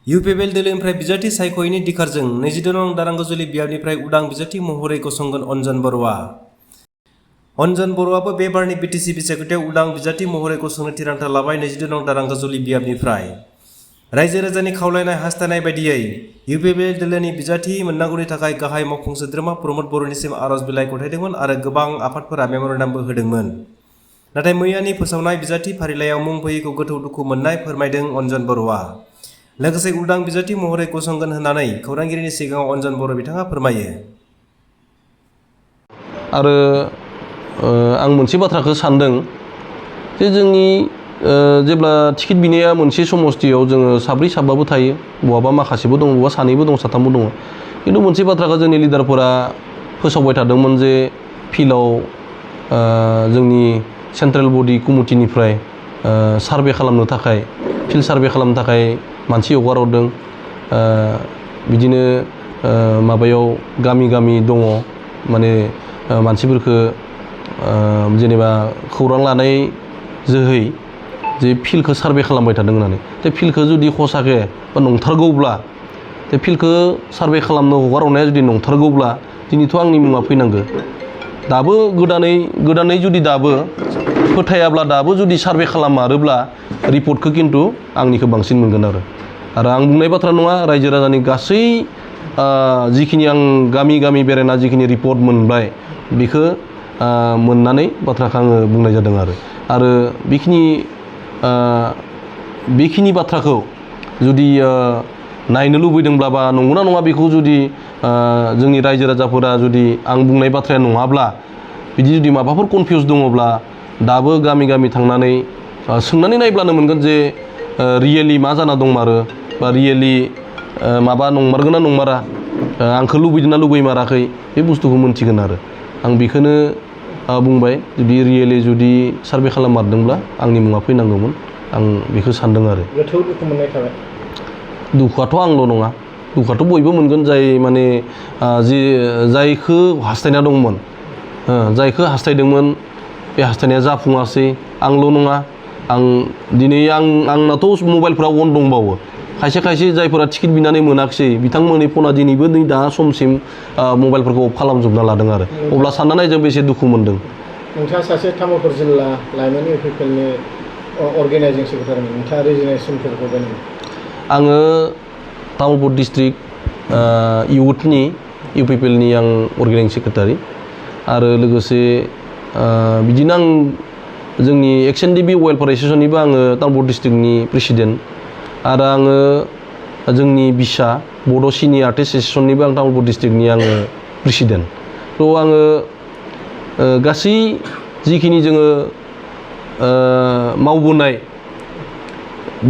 UPPL दोलोनिफ्राय बिजाथि सायख'यैनि दिखारजों 22 नं दारांगजुलि बियाबनिफ्राय उदां बिजाथि महरै गसंगोन अन्जन बरुवा। अन्जन बरुवाबो बे बारनि बिटिसि बिसायख'थियाव उदां बिजाथि महरै गसंनो थिरांथा लाबाय 22 नं दारांगजुलि बियाबनिफ्राय। रायजो राजानि खावलायनाय हास्थायनाय बायदियै इउपिपिएल दोलोनि बिजाथि मोननांगौनि थाखाय गाहाय मावफुं सोद्रोमा प्रमद बर'निसिम आर'ज बिलाइ गथायदोंमोन आरो गोबां आफादफोरा मेम'रेन्डामबो होदोंमोन। नाथाय मैयानि फोसावनाय बिजाथि फारिलाइयाव मुं फैयैखौ गोथौ दुखु मोननाय फोरमायदों अन्जन बरुवा। लोगोसे उदां बिजाथि महरै गसंगोन होननानै खौरांगिरिनि सिगाङाव अन्जन बर' बिथाङा फोरमायो। आरो आं मोनसे बाथ्राखौ सानदों जे जोंनि जेब्ला टिकेट बिनाया मोनसे समस्थियाव जोङो साब्रै साबाबो थायो, बहाबा माखासेबो दं, बहाबा सानैबो दं, साथामबो दङ। खिन्थु मोनसे बाथ्राखौ जोंनि लिडारफोरा फोसावबाय थादोंमोन जे फिल्डआव जोंनि सेन्ट्रेल बडि कमिटिनिफ्राय सार्भे खालामनो थाखाय, फिल्ड सार्भे खालामनो थाखाय मानसि हगार हरदों। बिदिनो माबायाव गामि गामि दङ, माने मानसिफोरखौ जेनेबा खौरां लानाय जोहै जे फिल्डखौ सार्भे खालामबाय थादों होननानै। बे फिल्डखौ जुदि हसाके बा नंथारगौब्ला, बे फिल्डखौ सार्भे खालामनो हगार हरनाया जुदि नंथारगौब्ला दिनैथ' आंनि मुङा फैनांगौ। दाबो गोदानै जुदि दाबो फोथायाब्ला, दाबो जुदि सार्भे खालामारोब्ला रिपर्टखौ खिन्थु आंनिखौ बांसिन मोनगोन आरो आं बुंनाय बाथ्रा नङा। रायजो राजानि गासै जिखिनि आं गामि गामि बेरायना जिखिनि रिपर्ट मोनबाय, बेखौ मोननानै बाथ्राखौ आङो बुंनाय जादों आरो बेखिनि बाथ्राखौ जुदि नायनो लुबैदोंब्ला बा नंगौना नङा बेखौ जुदि जोंनि रायजो राजाफोरा जुदि आं बुंनाय बाथ्राया नङाब्ला, बिदि जुदि माबाफोर कनफिउस दङब्ला दाबो गामि गामि थांनानै सोंनानै नायब्लानो मोनगोन जे रियेलि मा जाना दंमारो बा रियेलि माबा नंमारगोन ना नंमारा, आंखौ लुबैदों ना लुबैमाराखै, बे बुस्थुखौ मोनथिगोन आरो आं बेखौनो बुंबाय। जुदि रियेलि जुदि सार्भे खालाममारदोंब्ला आंनि मुङा फैनांगौमोन, आं बेखौ सानदों आरो। गोथौ दुखु मोननाय थाबाय। दुखुआथ' आंल' नङा, दुखुआथ' बयबो मोनगोन, जाय माने जायखौ हास्थायना दंमोन, जायखौ हास्थायदोंमोन बे हास्थायनाया जाफुङासै। आंल' नङा, दिनै आंनाथ' मबाइलफ्रा अन दंबावो। खायसे जायफोरा टिकेट बिनानै मोनाखिसै बिथांमोननि फना दिनैबो नै दा समसिम मबाइलफोरखौ अफ खालामजोबना लादों आरो अब्ला सानना नाय जों बेसे दुखु मोनदों। नोंथाङा सासे तामुलपुर जिल्ला लाइमोन इउपिपिएलनि अर्गेनाइजिं सेक्रेटारिमोन, नोंथाङा रेजिगनेसनफोरखौ होबाय? आङो तामुलपुर डिस्ट्रिक्ट इउथनि इउपिपिएलनि आं अर्गेनाइजिं सेक्रेटारि आरो लोगोसे बिदिनो आं जोंनि एक्सएनडिबि वेलफेयार एस'सिएसननिबो आङो तामुलपुर डिस्ट्रिक्टनि प्रेसिडेन्ट आरो आङो जोंनि बिसा बड' सिनि आर्टिस्ट एस'सिएसननिबो आं तामुलपुर डिस्ट्रिक्टनि आङो प्रेसिडेन्ट। थ' आङो गासै जिखिनि जोङो मावबोनाय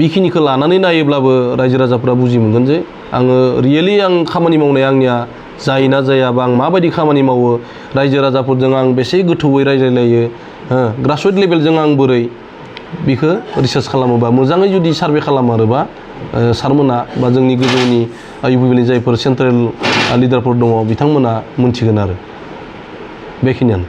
बेखिनिखौ लानानै नायोब्लाबो रायजो राजाफ्रा बुजि मोनगोन जे आङो रियेलि आं खामानि मावनाया आंनिया जायो ना जाया, बा आं माबायदि खामानि मावो, रायजो राजाफोरजों आं बेसे गोथौयै रायज्लायलायो, ग्रासरुट लेभेलजों आं बोरै बेखौ रिसार्च खालामोबा, मोजाङै जुदि सार्भे खालामारोबा सारमोना बा जोंनि गोजौनि इउपिपिएलनि जायफोर सेन्ट्रेल लिडारफोर दङ बिथांमोना मोनथिगोन आरो बेखिनियानो।